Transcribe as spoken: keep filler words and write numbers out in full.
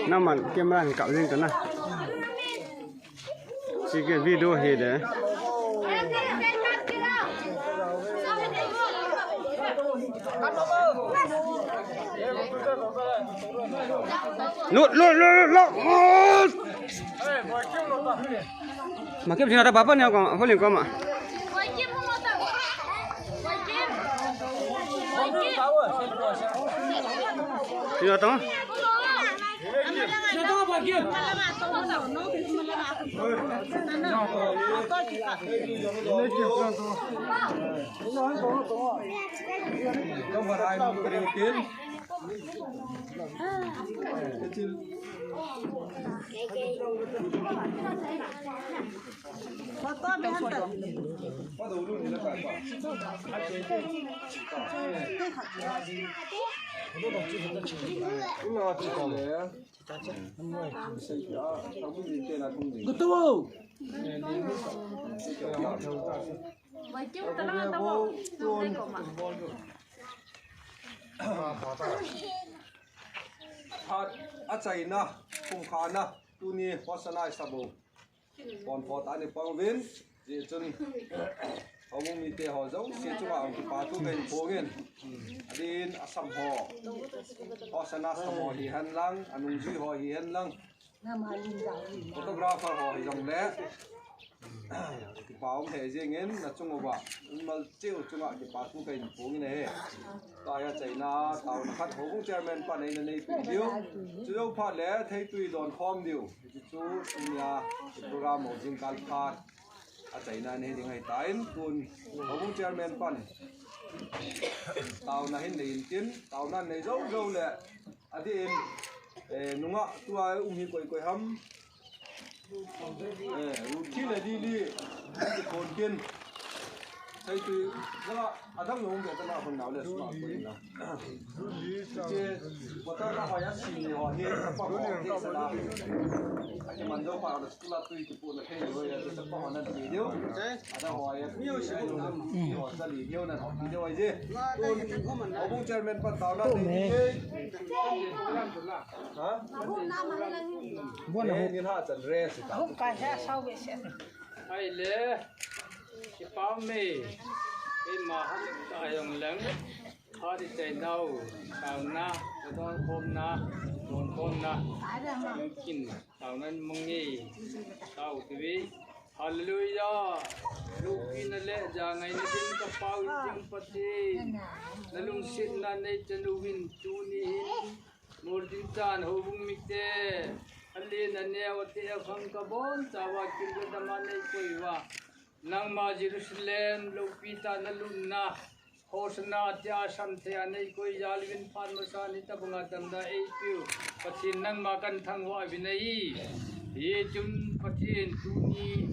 Naman camera ni kap jing kana. Sige video hi de. Lut, lut, lut, lut, lut. Makim sina ta papa ni ko, ko ni ko ma. Sina ta. Phat achaina, pumkhana, tuni Hosanna isabou. Pon pho tani pang uvin, hijeh chun, houbung mite ho jouse chunga hung kipa thu kahin phong in. Adin asam ho, Hosanna sam ho hihen lang, anungjui ho hihen lang, photographer ho hijongle, kipa um lheh jengin, nachung uva, mimal cheh u chunga kipa thu kahin phong in ahi. Tua hi achaina, taona khat houbung chairman pan eina neipeh diu. Chujou phat le theitui don khom diu. Hichu tunia program ho jingkal phat achaina nei ding ahitan, tun houbung chairman pan taona hin nei intin, taona nei jou jou le, adin, eh, nungah tua um hi koi koi ham. Eh, Ruthi le Lily, kikhon kin. Theitui, jala, adang jong um ve tana hon nau le suma ko in na. Che, bota ka ho ya si ni ho hi, pa ho, te sa la. Ake man jo pa, school a tui kipu na thei ho ya, te sa pa ho na ti diu. Ada ho ya, mi ho si ko na, mi ho sa li, mi ho na ho, ti diu ai je. Tun, houbung chairman pa taona nei ti. Ha? Bon, eh, ni ha chan re si ta. Ahung kai sa sau ve se. Ai le, kipa me, ima ha ta jong leng, ha di chai nau, taona, don khom na, don khom na, kin, taona mong nge, tao ti ve. Hallelujah. Lupina le jangaina din ka Pau Jing Pathen, na lungsetna nei chanu vin tuni hin. Murtin chan houbung mite, alen aneo ate akhang kabon chauva kin le dama nei koi uva. Nangma Jerusalem loupi tah na lutna, Hosanna tia sam thei a nei koi jal uvin phat masa ni tabanga damna eipeu. Pathen nangma kan thangvah uvin ahi. Hichun Pathen tuni